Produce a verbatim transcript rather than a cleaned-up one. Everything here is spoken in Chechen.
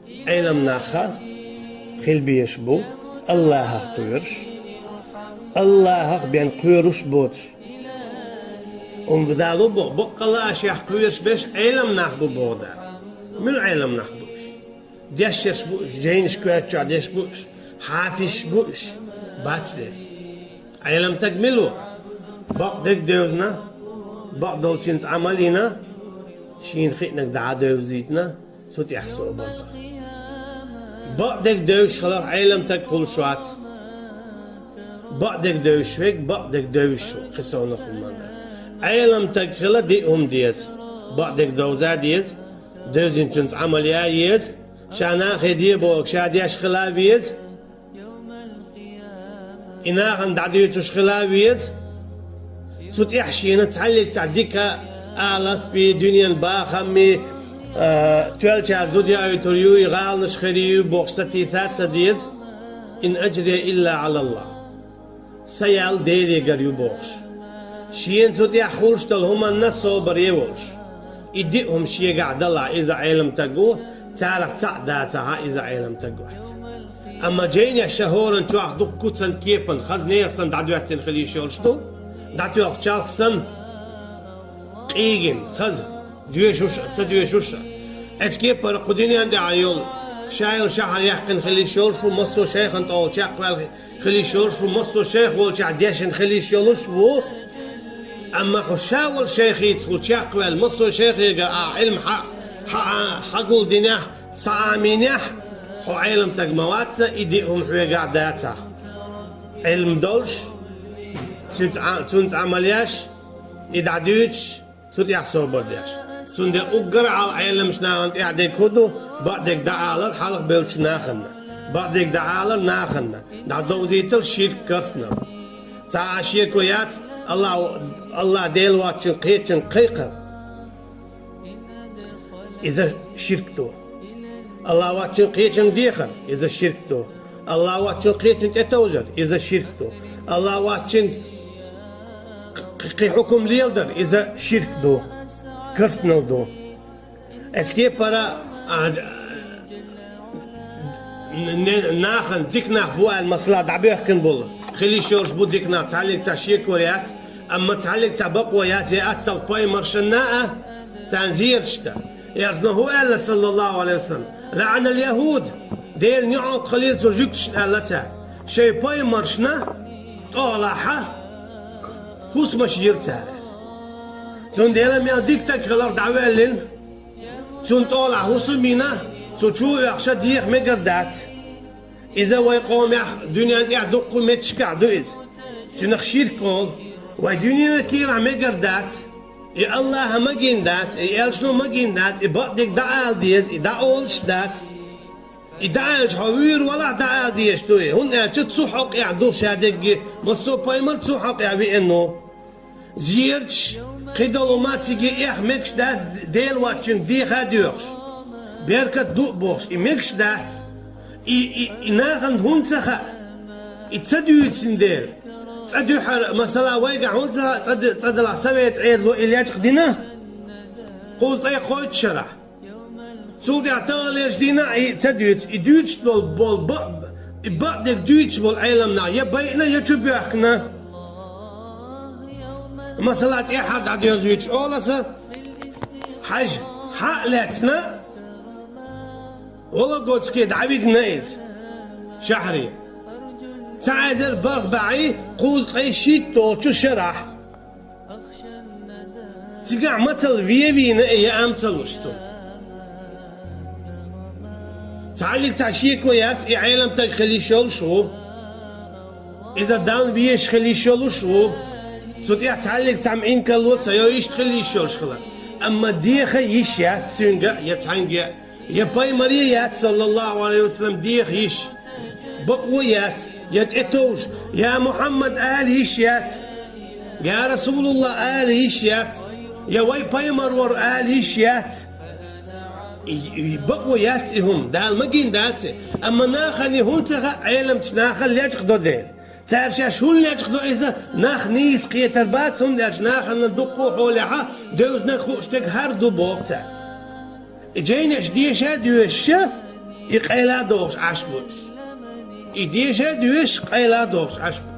Ӏеламнах хила безаш бу Аллахах кхоьруш, Аллахах бен кхоьруш боцуш. Укхунна Дала боху, баккъалла а шех кхоьруш берш Ӏеламнах бу боху Дала. Муьлха Ӏеламнах бу уьш? Дешнаш бу уьш, жайнаш коьртачохь деш бу уьш, хьафизаш бу уьш? Бац дера. Ӏеламстаг мила ву? Бакъдерг девзина, бакъдолчуьнца Ӏамал йина, шена хиънарг дӀа а девзийтина, цу тӀехь собар до. Бакъдерг девзаш хиларх Ӏеламстаг хуьлуш вац. Бакъдерг девзаш верг бакъдерг девзаш ву, кхин совнаха хӀумма дац. Ӏеламстаг хила диъ хӀума деза. Бакъдерг довза а деза, девзинчуьнца Ӏамал ян а еза, ша нахе де бохург ша деш хила а веза, и нахана дӀадуьйцуш хила а веза, цу тӀехь шена цхьаьллица дика алаппий, дуьненан бахаммий, а, тоьллачара зуда яуьйтур юй, гӀаланаш хир юй бохуш сатийса а ца деза, ин аджрия илла Ӏалаллах. Сан ял Делегара ю бохуш. Шена цу тӀехь хуьлуш долу хӀуманна собаре а волуш. И диъ хӀума шегахь далахь, иза Ӏеламстаг ву, царах цхьаъ дацахь, иза Ӏеламстаг вац. Амма жайнех ша хӀоранна чохь дуккха а цхьана кепана хаза нехан санна дӀадоьттина хила йиш йолуш ду, дӀатоьхначарх санна къийгина, хаза, доьшуш а, ца доьшуш а. Эцу кепара кху дуьнен тӀехь йолу, ша йолу шахьар яьккхина хила йиш йолуш ву, массо а шайхана тӀехула чекхваьлла хила йиш йолуш ву, массо а шайх волчохь дешна хила йиш йолуш ву. Амма хьо ша волу шайхицахула чекхваьлла, массо а шайхегара ахь Ӏилма хьа, хьа, хьагулдинехь, схьаӀамийнехь, хьо Ӏеламстаг ма вац, и диъ хӀума хьоьгахь дацахь. Ӏилма долуш, цуьнца Ӏа-, цуьнца Ӏамал еш, и дӀадуьйцуш, цу тӀехь собар деш. Цундела уггар а Ӏала Ӏеламчу нахана тӀехь дерг хӀун ду? Бакъдерг дӀаалар хьалха бевллачу нахана. Бакъдерг дӀаалар нахана. ДӀадовзийтар ширк, керстанал. Цхьа а шеко яц, Аллах, Аллах Дела воцчун кхечун кхайкхар. Иза ширк ду. Аллах воцчун кхечун дехар. Иза ширк ду. Аллах воцчун кхечун тӀетовжар, иза ширк ду. Аллах воцчун кх-, кхин хьукум леладар, иза ширк ду, керстанал ду. Эцу кепара, а, н-, не-, нахана дика нах бу аьлла, масала, дӀабоьхкина болу. Хила йиш йолуш бу дика нах, цхьаьллица шеко яц, амма цхьаьллица бакъо яц, я аттал пайхамаршна а, царна зераташ дан. Яздина хӀун аьлла, саллаллаху алейхи ва саллям? ЛаӀанал яхӀуд, Делан неӀалт хуьлийла цу жуьгташна аьлла цара. Шайн пайхамаршна тӀехула хьусамаш йира цара. Цундела мел дика стаг хиларх дӀавоьллина, цунна тӀехула хьусам йина, цу чу а оьхуш деха мегар дац. Иза вай къомехь дуьнен тӀехь дуккха а меттигашкахь ду иза. Цунах ширк олу. Вай дуьненан кийрахь мегар дац. И Аллаха магийна дац, и элчано магийна дац, и бакъдерг дӀаала деза, и дӀаолуш дац. И дӀааьлча хьо вуьйр валахь дӀаала дезаш ду и, хӀунда аьлча цу хьокъехь ду ша дерриге, массо а пайхамар цу хьокъехь веана ву. Зераташ, кхидолу ма цига эха мегаш дац, Дела воцчуьнга деха а доьхуш. Беркат ду а бохуш, и мегаш дац. И, и, и нахана хӀунда ца хаьа? И ца дуьйцина дела. ЦӀа дуьхьара, масала, вайгахь хӀунда ца хаьа, цӀа д-, цӀа далахь Советан Ӏедало и лечкъа дина? Кхузткъе кхойтта шарахь. Цул тӀаьхьа таханлерчу дийнахь а и ца дуьйцу, и дуьйцуш болу, болу бакъ-, и бакъдерг дуьйцуш болу Ӏеламнах я байина, я чу боьхкина. Масала, тӀаьххьара дӀадоьзуьйтуш олу аса, хьажа, хьа а лаьцна, Вологодске дӀавигна иза шахьаре. Цхьа эзар барх бӀе кхузткъе шийтта долчу шарахь. Цигахь мацалла вен вийна и яа ма ца луш цунна. Цхьаьллиг цхьа шеко яц, и Ӏеламстаг хила йиш йолуш ву. Иза Далла везаш хила йиш йолуш ву. Цу тӀехь цхьаьллиг цхьамма инкарло ца йо, иштта хила йиш йолуш хилар. Амма деха йиш яц цуьнга а, я цхьаьнгге а. Я пайхамаре яц, саллаллаху алейхи ва саллям, деха йиш. Бакъо яц, я тӀетовжа, я Мухьаммад ала йиш яц. Я Расулуллах ала йиш яц. Я вай пайхамар вара ала йиш яц. И, и бакъо яц и хӀума, Дала магийна дац и. Амма нахана и хӀунда ца хаьа, Ӏеламчу нахана лечкъа до дела. Цара шаьш хӀунда лечкъадо иза, нах нийса кхетар бац, хӀунда аьлча нахана дуккха а хьолехьа девзинарг хууш дерг хӀара ду боху цара. И жайнаш деша а доьшуша, И къайладохуш Ӏаш бу. И дешар а доьшуш, къайладохуш Ӏаш бу.